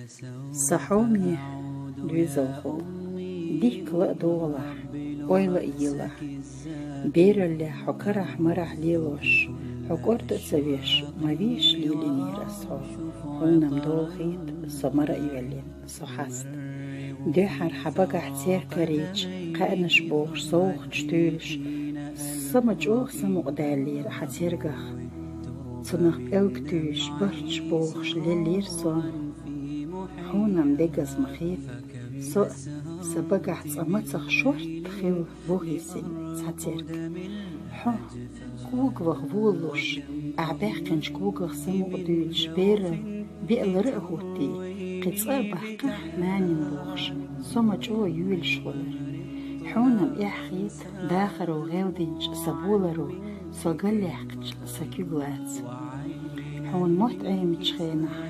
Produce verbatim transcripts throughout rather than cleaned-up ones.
Сан хьоме доьзалхо, дикка ла а догӀалахь, ойла а елахь. Бераллехь хьо карахь-марахь лелош, хьо кӀорда а ца веш, ма веша лелийнера ас хьо. Хьуна-м долахь хета, со мара а йоьллина, со хьаста. Дуьххьара хьан багахь церг карийча, кхаьънаш бохуш, совгӀаташ туьйлуш, са ма чӀогӀа самукъадаьллера хьан цергах. Цунах пӀелг туьйсуш, барташ бохуш леллера со. Хьуна-м дегаза ма хета, со а сан багахь цкъа мацах шортта хилла бохийсина цхьа церг. Хьо, кӀогаваха волалуш, ахь баьккхинчу когах самукъадуьйлуш, берал, беа лара а хӀуттий, кхин цкъа а баккхахь, нанин бохуш, со ма чӀогӀа йоьлуш хуьлура. Хьуна-м эхь хета, дахаро гӀелдинчу сан боларо со галъяьккхича, сан куьг лаца. Хьуна мотт Ӏемачу хенахь,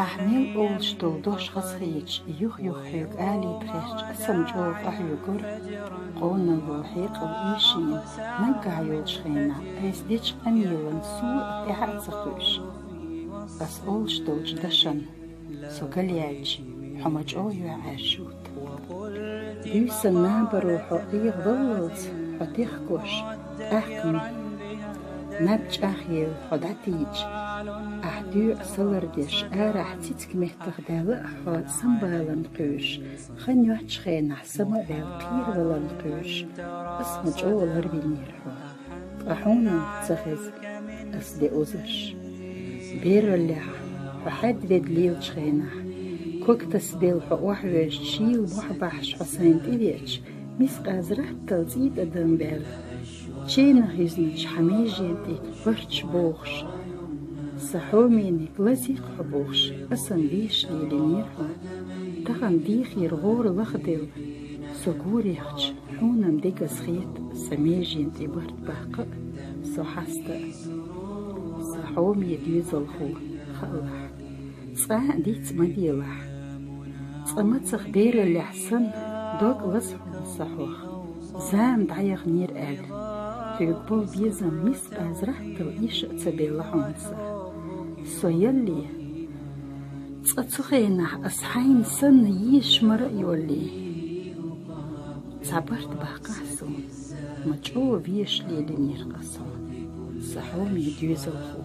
ахь мел олуш долу дош хазахеташ, юх-юха хьоьга алийта хьаьжча, аса-м чӀогӀа къахьоьгура. Къоналло хьекъал ийшина, наггахь йолчу хенахь, айса дечу къамелан суо а тӀаьхьа а ца кхуьуш, ас олуш долчу дашан со галъяьлча, хьо ма чӀогӀа юьхьӀаьржа хӀутту. Буьйсан набаро хьо къегӀа валлалц хьо техкош, тӀаккха наб чӀагӀъелла хьо дӀатийча, ахь доьӀа салардеш, арахь цициг меттах даьлла а хьо самабаларна кхуьуш, хан йоцчу хенахь сама а ваьлла кхераваларна кхуьуш, ас ма чӀогӀа ларвинера хьо. Ткъа хьуна ца хеза ас де озарш. Бераллехь хьо хьаьдда-ведда лелачу хенахь, ког тасабелла хьо охьавоьжча, шийла мохь бахьаш хьо сайна тӀевеача, мискъаза раттал цӀий тӀе дан баьлла, ченах юьзначу хьан межен тӀе барт бохуш, сан хьомениг лазийкх хьо бохуш, аса-м веша лелийнера хьо. Тахана дехира гӀора лахделла, со гурехча, хьуна-м дегаза хета сан межен тӀе барт баккха а, со хьаста а. Сан хьоме доьзалхо, хаалахь, цкъа а диц ма делахь. Цкъа мацах бераллехь санна, дог лаза хьуна сан хьох, зама дӀаяханера аьлла. Хьоьга болу безам мискъаза раттал иша а ца белла хьуна сан. Со ялле, цкъа цу хенахь ас хьайна санна йийшмара а йоллий, цхьа барт баккхахь суна, ма чӀогӀа веша лелийнера ас хьо, сан хьоме доьзалхо.